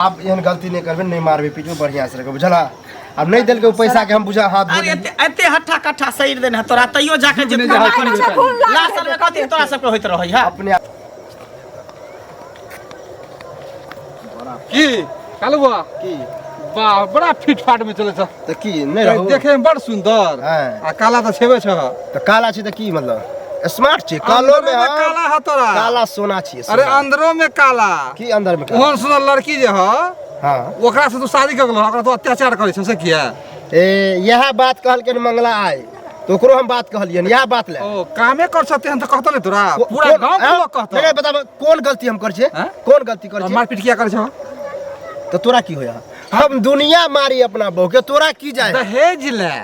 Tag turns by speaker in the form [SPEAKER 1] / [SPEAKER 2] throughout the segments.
[SPEAKER 1] आब एहन गलती नहि करबै, नहि मारबै पीटबै, बढ़िया से रखबै, बुझला? आब नहि देलकै ओ पैसा के हम बुझा हाथ धो
[SPEAKER 2] अरे
[SPEAKER 1] लेलियै।
[SPEAKER 2] एते एते हट्ठा कट्ठा शरीर देने है तोरा, तैयो जाके जे
[SPEAKER 3] नहि जाइ,
[SPEAKER 2] तोरा
[SPEAKER 3] नहि जाइ।
[SPEAKER 2] लासल में कथी तोरा सबके होइत रहै है।
[SPEAKER 1] अपने आप
[SPEAKER 3] की कालू बुआ
[SPEAKER 1] की
[SPEAKER 3] वाह, बड़ा फिट फाट में चले छ।
[SPEAKER 1] तऽ की नहि रहू?
[SPEAKER 3] देखे में बड़ सुंदर।
[SPEAKER 1] हाँ।
[SPEAKER 3] आ काला तऽ छेबे छ।
[SPEAKER 1] तऽ काला छै तऽ की मतलब स्मार्ट छै? कालो में
[SPEAKER 3] अंदरो में
[SPEAKER 1] हम
[SPEAKER 3] काला है तोरा।
[SPEAKER 1] काला सोना छियै,
[SPEAKER 3] अरे
[SPEAKER 1] सोना।
[SPEAKER 3] अंदरो में काला।
[SPEAKER 1] की अंदर में काला?
[SPEAKER 3] ओहन सुंदर लड़की जे ह, ओकरा से तू शादी कर गेलो, ओकरा तू अत्याचार करै छ से किया?
[SPEAKER 1] ए इएह बात कहलखिन मंगला आइ, तऽ ओकरो हम बात कहलियनि इएह बात ले।
[SPEAKER 3] ओ कामे कर सकते हैं तो कहतो नहीं तोरा पूरा गांव के लोग कहतो।
[SPEAKER 1] नहीं, नहीं, बताब कोन गलती हम करै छियै?
[SPEAKER 3] हाँ?
[SPEAKER 1] कोन गलती करै
[SPEAKER 3] तो
[SPEAKER 1] छियै?
[SPEAKER 3] मारपीट किया करै छ?
[SPEAKER 1] तऽ तोरा की होया? हम दुनिया मारी अपना बहू के, तोरा की जाए?
[SPEAKER 3] दहेज ले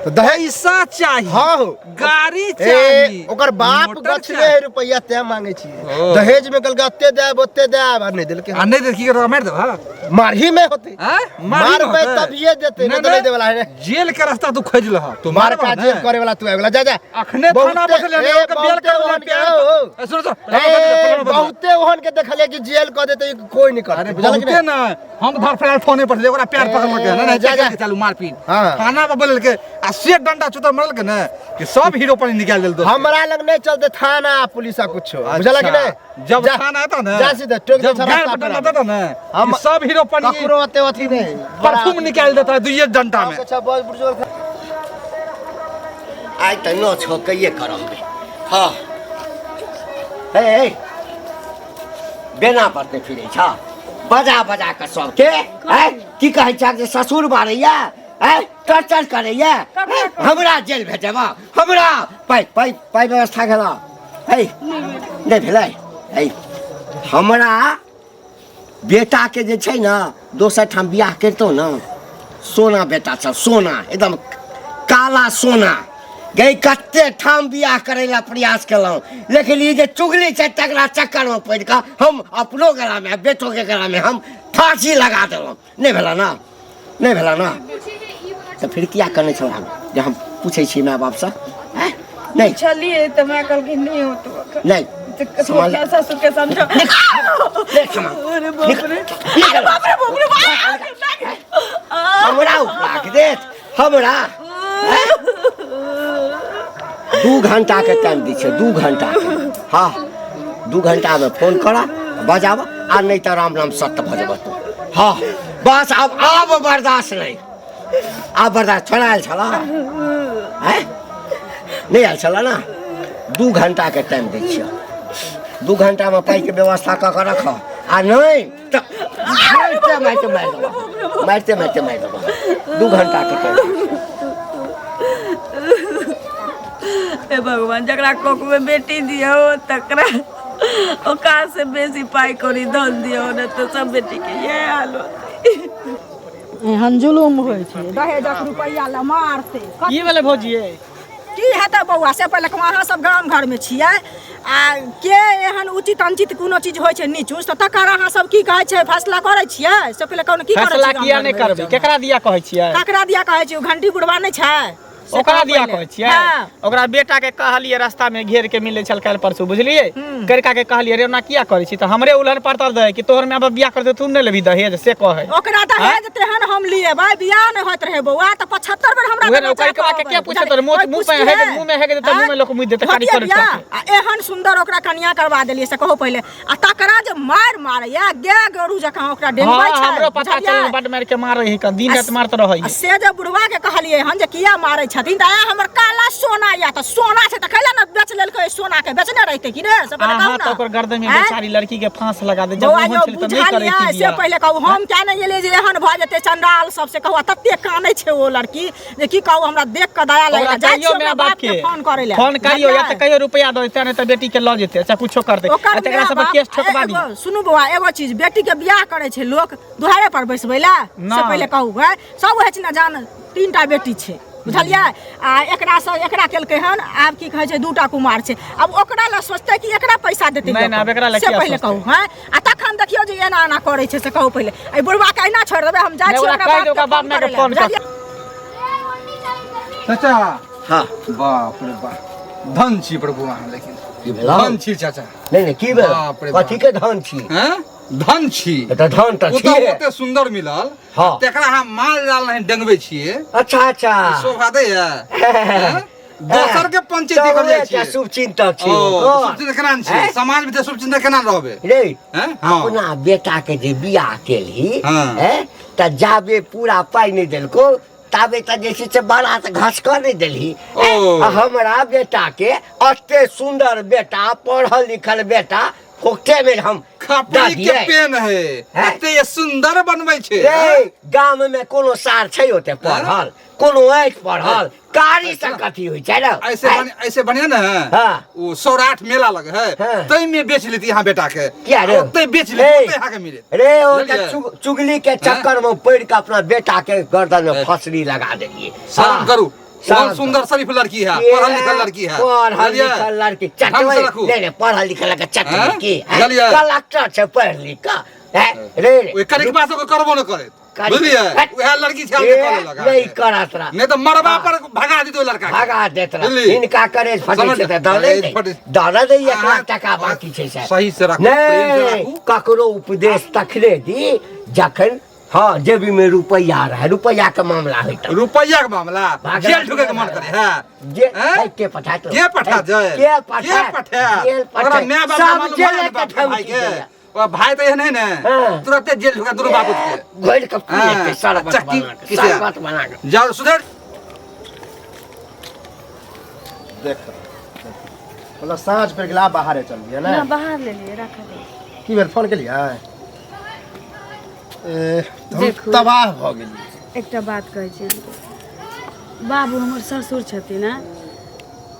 [SPEAKER 1] तऽ दहेज
[SPEAKER 3] पैसा चाही।
[SPEAKER 1] हाँ हो।
[SPEAKER 3] गाड़ी
[SPEAKER 1] ए
[SPEAKER 3] चाही,
[SPEAKER 1] ओकर बाप
[SPEAKER 3] मोटर
[SPEAKER 1] गछले
[SPEAKER 3] चाही।
[SPEAKER 1] है रुपैया तैं मांगे छियै।
[SPEAKER 3] ओ।
[SPEAKER 1] दहेज में कहलकै ओते देब ओते देब, आ नहि देलकै।
[SPEAKER 3] आ नहीं दे की करबा, मार देबा?
[SPEAKER 1] मारही में होते।
[SPEAKER 3] आँ? मारही में
[SPEAKER 1] मारबै
[SPEAKER 3] होतै?
[SPEAKER 1] तभिए देतै, नहीं तऽ नहीं देवला है।
[SPEAKER 3] जेल के रास्ता तू खोज लह, तू
[SPEAKER 1] मार
[SPEAKER 3] मारबह
[SPEAKER 1] का
[SPEAKER 3] ने?
[SPEAKER 1] जेल करे वाला तू आबि गेला, जा जा।
[SPEAKER 3] अखने थाना
[SPEAKER 1] बहुते-
[SPEAKER 3] पर से ले
[SPEAKER 1] ए,
[SPEAKER 3] ओकर बेल
[SPEAKER 1] बहुते
[SPEAKER 3] कर
[SPEAKER 1] ओहन के-
[SPEAKER 3] प्यार
[SPEAKER 1] ओ, ओ।
[SPEAKER 3] ए, सुनो सुनो,
[SPEAKER 1] ए, बहुते ओहन के देखलियै कि जेल कऽ देतै, कोई नहीं करतै,
[SPEAKER 3] अरे
[SPEAKER 1] बुझलक
[SPEAKER 3] बहुते
[SPEAKER 1] ने?
[SPEAKER 3] ना हम धर फरार फोने पर ओकरा पैर पकड़ के ना,
[SPEAKER 1] ए, जा, जा।
[SPEAKER 3] चालू मारपीट।
[SPEAKER 1] हाँ।
[SPEAKER 3] थाना पर बोलल के आ से डंडा चुतर मरल के ने कि सब हीरो पर निकाल देल दोस्त।
[SPEAKER 1] हमरा लग नहीं चलते थाना पुलिस आ कुछो, बुझलक कि नहीं?
[SPEAKER 3] जब
[SPEAKER 1] जा,
[SPEAKER 3] थाना आता ना,
[SPEAKER 1] जा सीधा टोक दे
[SPEAKER 3] जब
[SPEAKER 1] छौ
[SPEAKER 3] गाड़
[SPEAKER 1] रास्ता
[SPEAKER 3] पर डंडा
[SPEAKER 1] पर।
[SPEAKER 3] देता ना,
[SPEAKER 1] हम
[SPEAKER 3] कि सब हीरो पर
[SPEAKER 1] ककरो ओते अथी नहीं,
[SPEAKER 3] परफ्यूम निकाल देता है दुइये डंडा में।
[SPEAKER 1] अच्छा बहुत बुजुर्ग।
[SPEAKER 4] आइ तऽ नौ छो कहिए करब। हाँ हे हे, बेना पर नहि फिरै छ, बजा बजा कऽ सबके आँय की कहै छ जे ससुर मारैया, आँय टर्चर करैया, आँय, हमरा जेल भेजब हमरा? पाइ पाइ पाइ व्यवस्था भेल? है नहि भेलै। है हमरा बेटाके जे छै ने दोसर ठाम बियाह करितहुँ ने, सोना बेटा छल, सोना एकदम काला सोना गई। कते ठाम बियाह करै लए प्रयास केलहुँ, लेकिन ई जे चुगली छै तकरा चक्करमे पड़ि कऽ हम अपनो गलामे आ बेटोके गलामे हम फाँसी लगा देलहुँ। नहि भेला ना, नहि भेला ना, तऽ फिर किया कनै छलहुँ हम जे हम पूछै छी माय बापसँ? आँय नहि
[SPEAKER 5] छलियै तऽ माय कहलखिन नहि होतो एखन।
[SPEAKER 4] नहि
[SPEAKER 5] तऽ
[SPEAKER 4] सम्हाल।
[SPEAKER 5] अपना ससुर के समझा।
[SPEAKER 4] देख सामान।
[SPEAKER 5] अरे बाप रे,
[SPEAKER 4] निकल।
[SPEAKER 5] अरे बाप रे, बाप रे, बाप रे।
[SPEAKER 4] हमरा उपराग देत हमरा? हैं? 2 घंटा के टाइम दै छै, 2 घंटा के। हाँ, 2 घंटा में फोन कर बजाब, आ नहीं तऽ राम राम सत्य भऽ जेबह तू। हाँ बस, आब आब बर्दाश्त नहीं, आब बर्दाश्त। छोड़ा आयल छला? हैं? नहि आयल छला ना? 2 घंटा के टाइम दै छियौ, 2 घंटामे पाइके व्यवस्था कऽ कऽ रख, आ नहि तऽ मारिते मारिते मारि देबह, मारिते मारिते मारि देबह। 2 घंटा के टाइम।
[SPEAKER 5] हे भगवान, जकरा कोख में बेटी दियौ तकरा ओकरा से बेसी पाइ कौड़ी धन दियौ, ने तऽ सब बेटी के इएह हाल होतै।
[SPEAKER 6] एहन जुलुम होइ छै, दहेजक रुपैआ लए मारतै।
[SPEAKER 2] की भेलै भौजी?
[SPEAKER 6] की हेतै बौआ, से पहिले कहू, अहाँ सब गाम घरमे छियै आ के एहन उचित अनुचित कोनो चीज होइ छै नीच ऊँच, तऽ तकर अहाँ सब की कहै छै, फैसला करै छियै? से पहिले कहू ने, की करै
[SPEAKER 2] फैसला
[SPEAKER 6] छियै गाम
[SPEAKER 2] किया नहि
[SPEAKER 6] घरमे?
[SPEAKER 2] करबै? केकरा दिया कहै छियै?
[SPEAKER 6] ककरा दिया कहै छियै? ओ घंटी बुढ़वा नहि छै से
[SPEAKER 2] ओकरा
[SPEAKER 6] कहू
[SPEAKER 2] दिया
[SPEAKER 6] पहिले।
[SPEAKER 2] कहै छियै?
[SPEAKER 6] हाँ।
[SPEAKER 2] ओकरा बेटा के कहलियै, रास्ता में घेर के मिलै छल काल्हि परसू, बुझलियै? करिका के कहलियै, रे ओना किया करै छी? तऽ हमरे उलहन पड़तर दै कि तोहर माय बाप बियाह करतै तू नहि लेबही दहेज, से कहै।
[SPEAKER 6] ओकरा दहेज तेहन हम लिएबै, बियाह नहि होइत रहै बौआ तऽ 75 बेर हमरा
[SPEAKER 2] उहे ने,
[SPEAKER 6] दरवाजा
[SPEAKER 2] ओकर के
[SPEAKER 6] पर
[SPEAKER 2] किया
[SPEAKER 6] अबै।
[SPEAKER 2] पूछैत रहै? मुँह
[SPEAKER 6] कोइ
[SPEAKER 2] मुँह पे
[SPEAKER 6] पुछतियै?
[SPEAKER 2] हेगे, मुँह में हेगे देतै, मुँह में लोक मुँह देतै, कानी
[SPEAKER 6] होतियै
[SPEAKER 2] करै
[SPEAKER 6] बियाह?
[SPEAKER 2] छथिन।
[SPEAKER 6] आ एहन सुन्दर ओकरा कनिया करवा देलियै से कहू पहिले, आ तकरा जे मारि मारैया गे गरू जकाँ ओकरा डेंगबै
[SPEAKER 2] हाँ
[SPEAKER 6] छै,
[SPEAKER 2] हमरो पता
[SPEAKER 6] बुझलियै?
[SPEAKER 2] चलल, बड मारि के मारै है, दिन राति मारत रहै
[SPEAKER 6] आ से जे बुढ़वा के कहलियै हन जे किया मारै छथिन, तऽ आय हमर काला सोना या, तऽ सोना छै तऽ कैला ने बेच लेलकै? सोना के बेचने रहितै कि ने, से पहिले
[SPEAKER 2] अहाँ
[SPEAKER 6] कहू
[SPEAKER 2] तऽ
[SPEAKER 6] ने।
[SPEAKER 2] ओकर गर्दन में
[SPEAKER 6] आँय?
[SPEAKER 2] बेचारी लड़की के फांस लगा दे जब
[SPEAKER 6] बौआ
[SPEAKER 2] ओहन
[SPEAKER 6] यौ
[SPEAKER 2] छलै तऽ नहि करै
[SPEAKER 6] बुझलियै
[SPEAKER 2] थी
[SPEAKER 6] से
[SPEAKER 2] बियाह।
[SPEAKER 6] पहिले कहू, हम क्या नहि गेलियै जे एहन भऽ जेतै चंडाल सबसे कहू, आ तते कानै छै ओ लड़की जे की कहू, हमरा देख कऽ दया लागि
[SPEAKER 2] ओकरा
[SPEAKER 6] गेल। जाइ
[SPEAKER 2] कहियो
[SPEAKER 6] छियै
[SPEAKER 2] माय
[SPEAKER 6] ओकरा
[SPEAKER 2] बाप
[SPEAKER 6] बाप के
[SPEAKER 2] के
[SPEAKER 6] फोन करै लए,
[SPEAKER 2] फोन करियो या तऽ
[SPEAKER 6] बुझलियै?
[SPEAKER 2] कहियो रुपया दऽ देतै, नहि तऽ बेटी के लऽ जेतै, अच्छा कुछो करतै।
[SPEAKER 6] ओकर
[SPEAKER 2] आ तकरा
[SPEAKER 6] माय
[SPEAKER 2] सब पर
[SPEAKER 6] बाप
[SPEAKER 2] केस ठोकबा दी।
[SPEAKER 6] एगो सुनू बौआ, एगो चीज, बेटी के बियाह करै छै लोक दुहारे पर बैसबै लए? से
[SPEAKER 2] ना।
[SPEAKER 6] पहिले कहू है, सब होइ छै ने जान, तीनटा बेटी छै बुझलियै, आ एकरा से एकरा केलकै हन, आब की कहै छै दूटा कुमार छै, आब ओकरा लए सोचतै कि एकरा पैसा देतै?
[SPEAKER 2] नहि, नहि, आब एकरा लए
[SPEAKER 6] से
[SPEAKER 2] किया
[SPEAKER 6] पहिले
[SPEAKER 2] सोचतै?
[SPEAKER 6] कहू हैं, आ तखन देखियौ जे एना एना करै छै, से कहू पहिले, एहि बुढ़वा के एना छोड़ि देबै? हम जाइ
[SPEAKER 2] नहि,
[SPEAKER 6] छियै
[SPEAKER 2] ओकरा
[SPEAKER 6] ओकरा
[SPEAKER 2] कहि
[SPEAKER 6] बाप
[SPEAKER 2] दे, ओकरा
[SPEAKER 6] के
[SPEAKER 2] बाप
[SPEAKER 6] फोन
[SPEAKER 2] मायके
[SPEAKER 6] करै लए,
[SPEAKER 2] फोन कर।
[SPEAKER 6] बुझलियै?
[SPEAKER 3] चाचा।
[SPEAKER 4] हाँ।
[SPEAKER 3] बाप रे बाप, धन छी प्रभु अहाँ, लेकिन
[SPEAKER 4] की भेलौ?
[SPEAKER 3] धन छी चाचा।
[SPEAKER 4] नहि नहि, की भेल?
[SPEAKER 3] बाप रे बाप।
[SPEAKER 4] कथी के धन छी?
[SPEAKER 3] हैं? धन छी।
[SPEAKER 4] तऽ धन तऽ
[SPEAKER 3] ओ तऽ
[SPEAKER 4] छियै।
[SPEAKER 3] ओते सुंदर मिलल।
[SPEAKER 4] हाँ।
[SPEAKER 3] तेकरा हम माल जाल नहीं डंगबै छियै।
[SPEAKER 4] अच्छा अच्छा।
[SPEAKER 3] शोभा दैया दोसर के पंचायती कर जाइ छियै।
[SPEAKER 4] शुभ चिंतक छी।
[SPEAKER 3] ओ शुभ चिंतक केना छियै?
[SPEAKER 4] हैं?
[SPEAKER 3] समाज में तऽ शुभ चिंतक केना रहबै?
[SPEAKER 4] रे
[SPEAKER 3] हैं? हाँ।
[SPEAKER 4] अपना बेटा के जे बियाह केलही
[SPEAKER 3] हाँ।
[SPEAKER 4] हैं तऽ जाबे पूरा पाइ नहि देलको ताबे तऽ जे छै से बारात घसकऽ नहि देलही।
[SPEAKER 3] ओ।
[SPEAKER 4] आ हमरा बेटा के एते सुंदर बेटा, पढ़ल लिखल बेटा, फोकटे में हम
[SPEAKER 3] खपड़ी के
[SPEAKER 4] दऽ दियै।
[SPEAKER 3] पेन है,
[SPEAKER 4] हैं?
[SPEAKER 3] एते सुंदर बनबै छै।
[SPEAKER 4] रे गाम में कोनो सार छै ओते पढ़ल, कोनो अछि पढ़ल, कारी से कथी होइ छै ने?
[SPEAKER 3] ऐसे
[SPEAKER 4] हैं?
[SPEAKER 3] ऐसे बढ़िया ने है।
[SPEAKER 4] हाँ।
[SPEAKER 3] ओ सौराठ मेला लगे है,
[SPEAKER 4] हाँ।
[SPEAKER 3] तै में बेच लेती यहाँ बेटा के।
[SPEAKER 4] किया रे?
[SPEAKER 3] ओते बेच लेती,
[SPEAKER 4] ए,
[SPEAKER 3] ओते यहाँ के मिले।
[SPEAKER 4] रे ओ
[SPEAKER 3] बुझलियै?
[SPEAKER 4] चुगली के चक्कर में पड़ के अपना बेटा के गर्दन में फसरी लगा देलिए।
[SPEAKER 3] शर्म
[SPEAKER 4] हाँ।
[SPEAKER 3] करू।
[SPEAKER 4] शर्म
[SPEAKER 3] बहुत सुंदर शरीफ लड़की है,
[SPEAKER 4] ये
[SPEAKER 3] पढ़ल लिखल लड़की है।
[SPEAKER 4] पढ़ल
[SPEAKER 3] बुझलियै?
[SPEAKER 4] लिखल लड़की,
[SPEAKER 3] ढंग से
[SPEAKER 4] चटबै
[SPEAKER 3] रखू।
[SPEAKER 4] नहीं नहीं, पढ़ल लिखल के चटबै
[SPEAKER 3] हैं?
[SPEAKER 4] की, हैं?
[SPEAKER 3] बुझलियै?
[SPEAKER 4] कलेक्टर छै पढ़ लिख के, हैं? रे रे।
[SPEAKER 3] ओइ कनिक बात सबके करबो न करैत।
[SPEAKER 4] कनिक-
[SPEAKER 3] बुझलियै?
[SPEAKER 4] हट।
[SPEAKER 3] उएह लड़की छै
[SPEAKER 4] ए,
[SPEAKER 3] के लगा।
[SPEAKER 4] नहीं करत रहा।
[SPEAKER 3] नहीं तो मरबा
[SPEAKER 4] हाँ।
[SPEAKER 3] पर भगा देते लड़का के।
[SPEAKER 4] भगा देत रहा।
[SPEAKER 3] बुझली?
[SPEAKER 4] हिनका करेज फटै
[SPEAKER 3] समझ
[SPEAKER 4] छै तऽ दऽ
[SPEAKER 3] करेज
[SPEAKER 4] दै।
[SPEAKER 3] फटै।
[SPEAKER 4] दऽ दै 1 लाख
[SPEAKER 3] अहाँ-
[SPEAKER 4] टका बाकी छै सर।
[SPEAKER 3] सही से राखू, प्रेम से
[SPEAKER 4] नहीं
[SPEAKER 3] राखू।
[SPEAKER 4] ककरो उपदेश तखने दी जखन हाँ जेबी में रुपया रहे, रुपया के मामला होइत।
[SPEAKER 3] रुपया के मामला
[SPEAKER 4] भागल
[SPEAKER 3] जेल ठोके के मन करे है।
[SPEAKER 4] जे
[SPEAKER 3] हैं?
[SPEAKER 4] ए, के पठात?
[SPEAKER 3] के पठात जाए?
[SPEAKER 4] के पठात?
[SPEAKER 3] के पठात?
[SPEAKER 4] जेल
[SPEAKER 3] ओकरा
[SPEAKER 4] पठात।
[SPEAKER 3] माय बाप
[SPEAKER 4] सब
[SPEAKER 3] के मालूम
[SPEAKER 4] जेल
[SPEAKER 3] है ने
[SPEAKER 4] के
[SPEAKER 3] बाप के भाई
[SPEAKER 4] धमकी
[SPEAKER 3] के।
[SPEAKER 4] दैया।
[SPEAKER 3] ओ भाई तो एहन है ने,
[SPEAKER 4] हाँ।
[SPEAKER 3] तुरंते जेल ठोका दुनू बाबू के।
[SPEAKER 4] घोरि के पी
[SPEAKER 3] हाँ।
[SPEAKER 4] लेतै, शरबत
[SPEAKER 3] चक्की
[SPEAKER 4] बना के,
[SPEAKER 3] किसे?
[SPEAKER 4] शरबत बना के।
[SPEAKER 3] जाओ सुधर।
[SPEAKER 1] देख मतलब साँझ पर गेला बाहरे चल लियै
[SPEAKER 5] ना
[SPEAKER 1] ने।
[SPEAKER 5] बाहर ले लिए रख दे।
[SPEAKER 1] की भेल फोन केलियै? ए, हम
[SPEAKER 5] देखू।
[SPEAKER 1] तबाह भऽ गेलियै।
[SPEAKER 5] एकटा बात कहै छी अहाँके, बाबू हमर ससुर छथिन ने,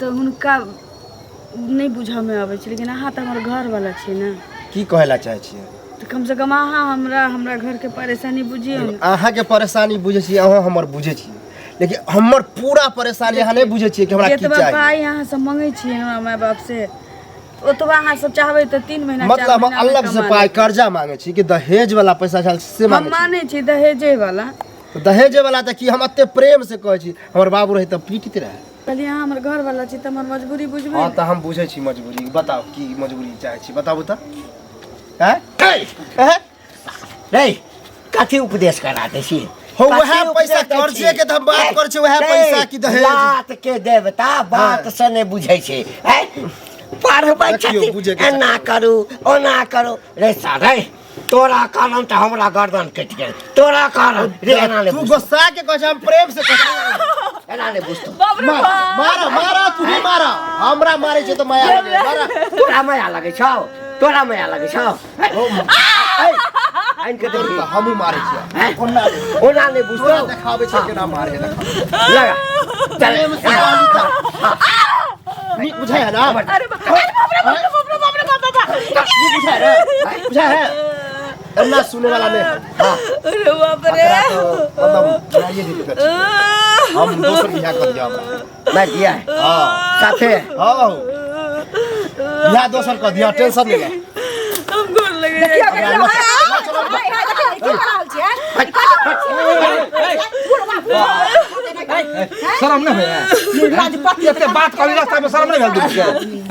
[SPEAKER 5] तऽ हुनका नहि बुझऽमे अबै छै, लेकिन अहाँ तऽ हमर घरवला छी ने।
[SPEAKER 1] की कहै लए चाहै छियै?
[SPEAKER 5] तऽ कमसँ कम अहाँ हमरा हमरा घरके परेशानी बुझियौ ने।
[SPEAKER 1] अहाँके परेशानी बुझै छियै, अहाँ हमर बुझै छियै, लेकिन हमर पूरा परेशानी अहाँ नहि बुझै छियै कि हमरा की
[SPEAKER 5] जतबा
[SPEAKER 1] चाही।
[SPEAKER 5] पाइ अहाँ सब मङ्गै छियै हमरा माय बाप से, ओतबा अहाँ सब चाहबै तऽ 3 महीना 4
[SPEAKER 1] मतलब हम
[SPEAKER 5] महीना मे
[SPEAKER 1] अलग से
[SPEAKER 5] कमा
[SPEAKER 1] पाइ
[SPEAKER 5] लेबै।
[SPEAKER 1] कर्जा मांगे छी कि दहेज वाला पैसा छल से
[SPEAKER 5] हम
[SPEAKER 1] मांगे छी?
[SPEAKER 5] मानै छी दहेजे वाला।
[SPEAKER 1] तऽ दहेजे वाला तऽ की हम एते प्रेम से कहै छी, हमर बाबू रहे तऽ पीटित रहे।
[SPEAKER 5] कहलियै अहाँ हमर घरवला छी तऽ हमर मजबूरी बुझबै
[SPEAKER 1] हाँ
[SPEAKER 5] ने।
[SPEAKER 1] तऽ हम बुझै छी मजबूरी। बताउ की मजबूरी चाहै छी, बताबू तऽ। हैं? हैं?
[SPEAKER 4] रे कथी उपदेश करा दै छी?
[SPEAKER 1] हो, वएह
[SPEAKER 4] कथी
[SPEAKER 1] पैसा
[SPEAKER 4] उपदेश दै
[SPEAKER 1] कर्जे
[SPEAKER 4] छी?
[SPEAKER 1] के तऽ हम बात करै छी, वएह
[SPEAKER 4] रे,
[SPEAKER 1] पैसा की दहेज।
[SPEAKER 4] लात के देवता बात
[SPEAKER 1] हाँ।
[SPEAKER 4] से नहि बुझै छै। हैं? पढ़बै
[SPEAKER 1] देखियौ,
[SPEAKER 4] छथिन,
[SPEAKER 1] बुझै के
[SPEAKER 4] एना करू ओना करू। रे सारे तोरा कारण तऽ हमरा गर्दन कटि गेल, तोरा कारण। रे एना नहि
[SPEAKER 1] तू
[SPEAKER 4] बुझतौ।
[SPEAKER 1] गुस्सा के कहै छै, हम प्रेम से कहै छी।
[SPEAKER 4] एना नहि बुझतौ।
[SPEAKER 5] बाप रे
[SPEAKER 1] मारा
[SPEAKER 5] बाप।
[SPEAKER 1] मारा मारा, तू ही मारा, हमरा मारै छै तऽ माया लगै छै, मारा।
[SPEAKER 4] तोरा माया लगै छौ, तोरा माया लगै छौ। आनि के देखी।
[SPEAKER 1] तऽ हमहूँ मारै छियै।
[SPEAKER 4] हैं?
[SPEAKER 1] ओना नहि।
[SPEAKER 4] ओना नहि बुझतौ।
[SPEAKER 1] तोरा देखाबै छै केना मारे, देखाबै।
[SPEAKER 4] लगा चल।
[SPEAKER 1] प्रेम से कहली तऽ। नीक बुझाइ है ना?
[SPEAKER 5] अरे बाप रे बाप रे बाप रे बाप रे बाप रे बाप रे बाप।
[SPEAKER 1] नीक बुझाइ है? बुझाइ है? एना सुने वाला नहीं है। हाँ।
[SPEAKER 5] अरे बाप रे।
[SPEAKER 1] एकरा तो मतलब बनाइए देते तऽ ठीक। हम दोसर बियाह कर दिया हमरा।
[SPEAKER 4] मैं दिया है।
[SPEAKER 1] हाँ।
[SPEAKER 4] साथे।
[SPEAKER 1] हाँ। बियाह दोसर कर दिया, टेंशन नहीं ले।
[SPEAKER 5] हम गोर लगे
[SPEAKER 6] देखियौ,
[SPEAKER 5] जाइ छी।
[SPEAKER 6] देखियौ, हाय, हाय, हाय, देखियौ, की कऽ रहल छियै?
[SPEAKER 3] शरम नहीं होइए?
[SPEAKER 6] निर्लज
[SPEAKER 3] एते बात कहली रास्ता में शरम नहीं भेल दुनू के?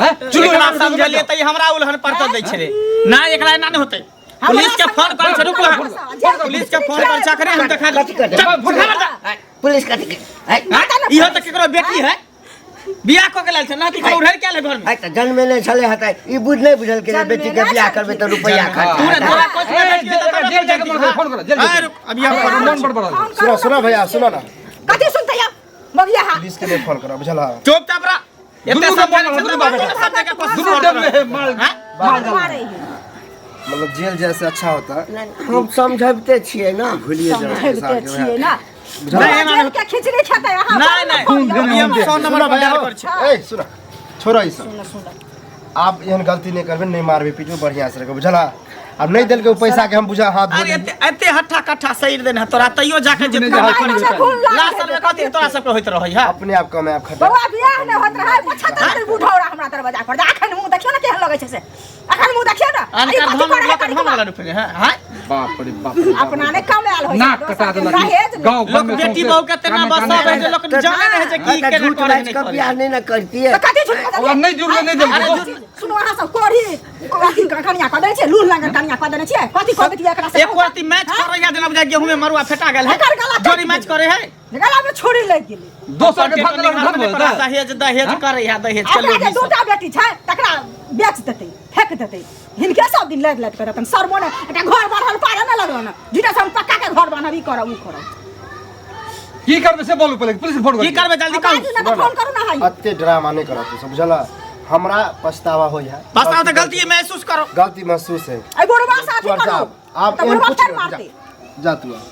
[SPEAKER 3] हैं? चलू
[SPEAKER 2] एकरा
[SPEAKER 3] हमरा
[SPEAKER 2] समझलियै तऽ ई हमरा उलहन पर तऽ दै छलै ना, एकरा एना नहि होतै। पुलिस के फोन कर छै, रुक पुलिस के फोन कर छै, अखने हम देखा
[SPEAKER 4] कथी करतै? पुलिस कथी करतै? हैं?
[SPEAKER 2] इहो तऽ केकरो बेटी है, बियाह कऽ के लायल छै ना, केकरो उड़ैर के आयल है घर में।
[SPEAKER 4] है तऽ जन्मे नहि छलै हेतै, ई बुझ नहि बुझल के बेटी के बियाह करबै तऽ रुपैआ खर्चा
[SPEAKER 2] तू ने
[SPEAKER 4] हेतै।
[SPEAKER 2] तोरा कोच में बेटी है तऽ
[SPEAKER 3] जेल जाके मन फोन कर, जेल
[SPEAKER 2] हां रुक, अभी हम
[SPEAKER 3] जाके मन बड़ बड़।
[SPEAKER 1] सुनो सुनो भैया, सुनो ना।
[SPEAKER 6] कथी सुनतै यौ मगिया? हा
[SPEAKER 1] पुलिस के नहीं फोन करो, बुझल?
[SPEAKER 2] चुपचाप रह। एते
[SPEAKER 3] दुनू के
[SPEAKER 2] समझल
[SPEAKER 3] मन
[SPEAKER 2] छै
[SPEAKER 3] दुनू
[SPEAKER 2] तऽ
[SPEAKER 3] बाप
[SPEAKER 2] बात समझै के कोशिश
[SPEAKER 3] दुनू
[SPEAKER 2] कर।
[SPEAKER 3] डेम में है माल
[SPEAKER 2] हैं?
[SPEAKER 6] मारै है।
[SPEAKER 1] मतलब जेल जैसे अच्छा होता
[SPEAKER 4] हम समझबिते छियै ना।
[SPEAKER 1] भूलिए जाओ
[SPEAKER 6] समझबिते छियै ना।
[SPEAKER 2] नहीं, एना
[SPEAKER 6] जेल के खिचड़ी खेतै अहाँ।
[SPEAKER 2] नहीं नहीं, अभी हम 100 नंबर
[SPEAKER 1] सुनो
[SPEAKER 2] पर
[SPEAKER 1] भैया
[SPEAKER 2] डायल कर छै।
[SPEAKER 1] ए सुनो, छोड़ो ई सब। आप एहन गलती नहीं करबै, नहीं मारबै पीटबै, बढ़िया से रखबै, बुझला? आब नहीं देलकै ओ पैसा के हम बुझा हाथ धो
[SPEAKER 2] अरे
[SPEAKER 1] देलियै।
[SPEAKER 2] एते एते हट्ठा कट्ठा शरीर देने है तोरा, तैयो जाके जे
[SPEAKER 3] नहि
[SPEAKER 2] तू
[SPEAKER 3] जाइ
[SPEAKER 2] करै
[SPEAKER 3] छै।
[SPEAKER 2] छै।
[SPEAKER 6] खून लागल
[SPEAKER 2] लास्ट में कथी तोरा सबके होइत रहै है?
[SPEAKER 1] अपने आप कमायब खटब।
[SPEAKER 6] बौआ बियाह नहि होइत रहै, 75 दिन बुढ़ौरा हमरा दरवाजा पर। अखन मुँह देखियौ ने केहन लगै छै से, अखन मुँह देखियौ ने। आ ई
[SPEAKER 2] अनकर
[SPEAKER 6] कथी
[SPEAKER 2] धन
[SPEAKER 6] करै है
[SPEAKER 2] लऽ कऽ
[SPEAKER 6] कनिकबा?
[SPEAKER 2] धन वाला रुपये है हैं?
[SPEAKER 3] बाप रे बाप रे बाप।
[SPEAKER 6] अपना नहि कमायल होइ छै,
[SPEAKER 3] नाक कटा
[SPEAKER 6] दोसरके
[SPEAKER 3] देलक।
[SPEAKER 6] दहेज नहि।
[SPEAKER 3] गाँव घर
[SPEAKER 2] लोक
[SPEAKER 3] में
[SPEAKER 2] बेटी
[SPEAKER 3] सौंसे
[SPEAKER 2] बहू के तेना
[SPEAKER 3] काने
[SPEAKER 2] बसाबै
[SPEAKER 3] काने
[SPEAKER 2] जे लोक जाने नहि छै की
[SPEAKER 4] तऽ
[SPEAKER 2] केना
[SPEAKER 4] झूठ
[SPEAKER 2] करै
[SPEAKER 4] बाजि
[SPEAKER 2] नहि
[SPEAKER 4] कऽ
[SPEAKER 2] करै।
[SPEAKER 4] बियाह नहि ने करतियै।
[SPEAKER 6] तऽ कथी झूठ
[SPEAKER 3] ओकरा नहि जुड़लै, नहि देलकै।
[SPEAKER 6] सुनू अहाँ सब कोढ़ी अथी कनिया कऽ देने छियै, लूल लंगर कनिया कऽ देने छियै। कथी कऽ देतियै एकरा से?
[SPEAKER 2] एक रत्ती मैच करे या जेना बुझाय गेहूं में मरुआ फेटा गेल है।
[SPEAKER 6] एकर गला
[SPEAKER 2] जोड़ी
[SPEAKER 6] काटि
[SPEAKER 2] मैच करे है।
[SPEAKER 6] गला में छुरी लागि गेलै।
[SPEAKER 3] दोसर के भाग गेल धन बोलतै।
[SPEAKER 2] दहेज दहेज करे है, दहेज के
[SPEAKER 6] ओकरा जे
[SPEAKER 2] लोभी सब।
[SPEAKER 6] दूटा बेटी छै तकरा बेच देतै, फेंक देतै। हिनके सब दिन लड़ि लड़ि कऽ रहतनि। शर्मो नहि, एकटा घर बढ़ल पारे नहि लगल ने। झूठा से हम पक्का के घर बान्हब, ई करब, ऊ करब।
[SPEAKER 3] की करबै से बोलू पहिले, पुलिस के फोन
[SPEAKER 2] की
[SPEAKER 3] करू।
[SPEAKER 2] करबै जल्दी
[SPEAKER 6] आब
[SPEAKER 2] कहू।
[SPEAKER 6] बाजू ने तऽ फोन करू ने हई।
[SPEAKER 1] अते ड्रामा नहि करब तू सब, बुझल? हमरा पछतावा होइ है।
[SPEAKER 2] पछतावा तऽ गलती महसूस करो।
[SPEAKER 1] गलती महसूस है।
[SPEAKER 6] एहि बुढ़वा से अथी
[SPEAKER 1] तू
[SPEAKER 6] करू।
[SPEAKER 1] जा, आब
[SPEAKER 6] तऽ
[SPEAKER 1] एहन
[SPEAKER 6] बुढ़वा
[SPEAKER 1] कुछ
[SPEAKER 6] फेर
[SPEAKER 1] नहि,
[SPEAKER 6] मारतै।
[SPEAKER 1] जा, जा तू आब।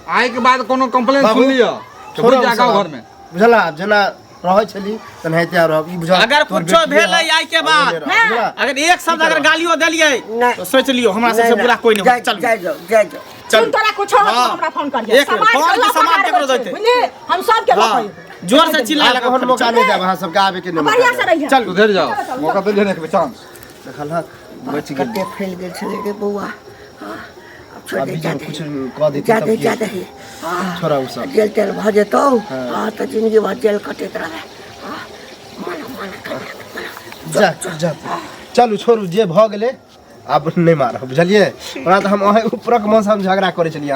[SPEAKER 3] आइ के बाद कोनो कंप्लेन
[SPEAKER 1] बाबू,
[SPEAKER 3] सुन लिअ तऽ
[SPEAKER 1] छोड़ो
[SPEAKER 3] बुझि जा
[SPEAKER 1] सब
[SPEAKER 3] गाँव
[SPEAKER 1] आब।
[SPEAKER 3] घर में।
[SPEAKER 1] बुझला जेना रहै छली तेनाहिते रहब, ई बुझल।
[SPEAKER 2] अगर
[SPEAKER 1] तोहर
[SPEAKER 2] कुछो
[SPEAKER 1] बेटिए
[SPEAKER 2] भेलै
[SPEAKER 1] हौ,
[SPEAKER 2] आइ के बाद,
[SPEAKER 1] ओहने रहब, बुझला?
[SPEAKER 2] अगर एक शब्द अगर गालियो देलियै
[SPEAKER 4] नहि।
[SPEAKER 2] तो सोच लियौ हमरा सबसे
[SPEAKER 4] नहि,
[SPEAKER 2] बुरा कोई नहीं।
[SPEAKER 4] जाय
[SPEAKER 2] चल
[SPEAKER 4] जाय जाओ, जाय जाओ।
[SPEAKER 2] चल।
[SPEAKER 6] सुन, तोरा कुछो होतौ
[SPEAKER 2] हाँ।
[SPEAKER 6] हमरा फोन करिहे।
[SPEAKER 2] एक मिनट,
[SPEAKER 6] समाज
[SPEAKER 2] फोन
[SPEAKER 6] के
[SPEAKER 2] की
[SPEAKER 6] लफड़ा
[SPEAKER 2] समाज केकरो
[SPEAKER 6] होइ छै,
[SPEAKER 2] देतै?
[SPEAKER 6] बुझली? हम सबके
[SPEAKER 2] हाँ,
[SPEAKER 6] लफड़ा।
[SPEAKER 2] जोर से चिल्ला
[SPEAKER 1] आब
[SPEAKER 2] लगा।
[SPEAKER 1] ओहन मौका नहि देब अहाँ सबके आबे के नहि मौका
[SPEAKER 6] बढ़िया से
[SPEAKER 1] देब।
[SPEAKER 6] रहिहे।
[SPEAKER 2] चल।
[SPEAKER 3] सुधरि जाओ, मौका देलियै ने एक बेर चांस।
[SPEAKER 1] देखलहक बचि गेल।
[SPEAKER 4] कते फैल गेल छलै रे बौआ। हाँ, आब छोड़
[SPEAKER 1] आब
[SPEAKER 4] दे,
[SPEAKER 1] भी
[SPEAKER 4] जा
[SPEAKER 1] जब
[SPEAKER 4] दे।
[SPEAKER 1] कुछ कऽ देतै
[SPEAKER 4] जा
[SPEAKER 1] तब
[SPEAKER 4] दे,
[SPEAKER 1] की
[SPEAKER 4] जा
[SPEAKER 1] हेतै?
[SPEAKER 4] दे। हाँ,
[SPEAKER 1] छोड़ा उ सब।
[SPEAKER 4] जेल तेल भऽ जेतौ, हाँ, तऽ जिंदगी भर जेल कटैत रहबै। हाँ, मना मना कनिया के, मना।
[SPEAKER 1] जा जा, चलू छोड़ू, जे भऽ गेलै आब नहि मारब, बुझलियै? ओना तऽ हम अहीं ऊपरक मन से हम झगड़ा करै छलियै।